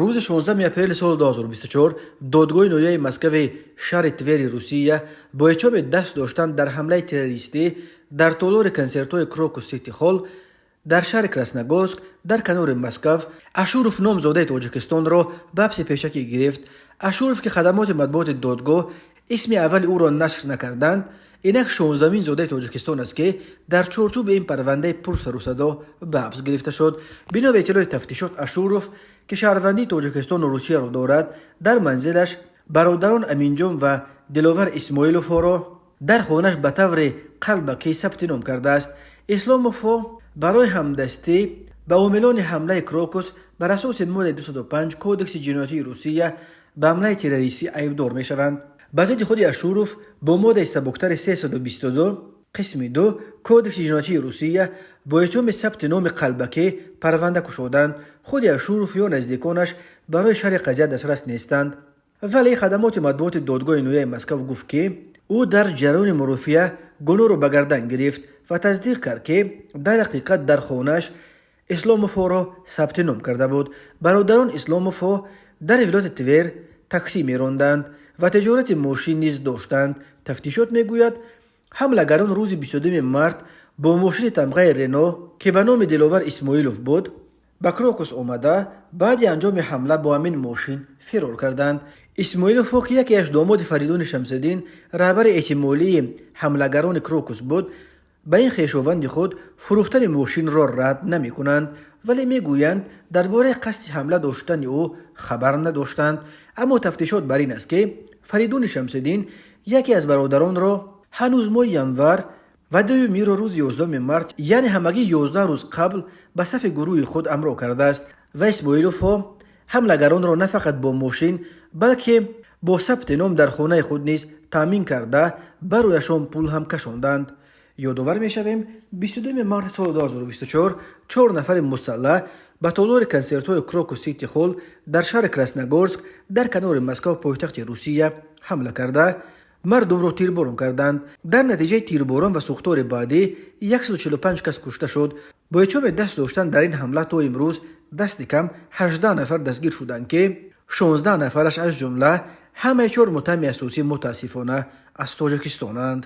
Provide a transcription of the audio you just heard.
Рӯзи 16 апрели соли 2024 додгоҳи ноҳияи Москваи шаҳри Твери Русия бо иттиҳоми даст доштан дар ҳамлаи террористӣ дар толори консертҳои Крокус Сити Холл дар шаҳри Красногорск дар канори Москав Ашуров ном зодаи Тоҷикистонро ба ҳабси пешакӣ гирифт. Ашуров, ки хадамоти матбуоти додгоҳ исми аввали ӯро нашр накарданд, инак 16-мин зодаи Тоҷикистон аст, ки дар чорчӯби ин парвандаи пурсарусадо ба ҳабс гирифта шуд. Бино ба иттилои тафтишот, Ашуров, ки шаҳрвандии Тоҷикистону Русияро дорад, дар манзилаш бародарон Аминҷон ва Диловар Исмоиловҳоро дар хонаш ба таври қалбакӣ сабти ном кардааст. Исломовҳо барои ҳамдастӣ ба омилони ҳамлаи Крокус бар асоси моддаи 205 Кодекси ҷиноятии Русия ба ҳамлаи террористӣ айбдор мешаванд. Ба зидди худи Ашуров бо моддаи сабуктари 322 қисми 2 Кодекси ҷиноятии Русия бо иттиҳоми сабти номи қалбакӣ парванда кушоданд. Худи Ашуров ё наздиконаш барои шарҳи қазия дастрас нестанд, вале хадамоти матбуоти додгоҳи ноҳияи Москав гуфт, ки ӯ дар ҷараёни мурофиа гуноҳро ба гардан гирифт ва тасдиқ кард, ки дар ҳақиқат дар хонааш Исломовҳоро сабти ном карда буд. Бародарон Исломовҳо дар вилояти Твер таксӣ меронданд ва тиҷорати мошин низ доштанд. Тафтишот мегӯяд, ҳамлагарон рӯзи 22 март бо мошини тамғаи Рено, ки ба номи Диловар Исмоилов буд, ба Крокус омада, баъди анҷоми ҳамла бо ҳамин мошин фирор карданд. Исмоиловҳо, ки якеаш домоди Фаридуни Шамсиддин, раҳбари эҳтимолии ҳамлагарони Крокус буд, ба ин хешованди худ фурӯхтани мошинро рад намекунанд, вале мегӯянд, дар бораи қасди ҳамла доштани ӯ хабар надоштанд. Аммо тафтишот бар ин аст, ки Фаридуни Шамсиддин яке аз бародаронро ҳанӯз моҳи январ ва дуюмиро рӯзи 11 март, яъне ҳамагӣ 11 рӯз қабл, ба сафи гурӯҳи худ ҳамроҳ кардааст ва Исмоиловҳо ҳамлагаронро на фақат бо мошин, балки бо сабти ном дар хонаи худ низ таъмин карда, барояшон пул ҳам кашонданд. Ёдовар мешавем, 22 марти соли 2024 чор нафари мусаллаҳ ба толори консертҳои Крокус Сити Холл дар шаҳри Красногорск дар канори Москав, пойтахти Русия, ҳамла карда, мардумро тирборон карданд. Дар натиҷаи тирборон ва сӯхтори баъдӣ 145 кас кушта шуд. Бо иттиҳоми даст доштан дар ин ҳамла то имрӯз дасти кам 18 нафар дастгир шуданд, ки 16 нафараш, аз ҷумла ҳамаи чор муттаҳами асосӣ, мутаассифона, аз Тоҷикистонанд.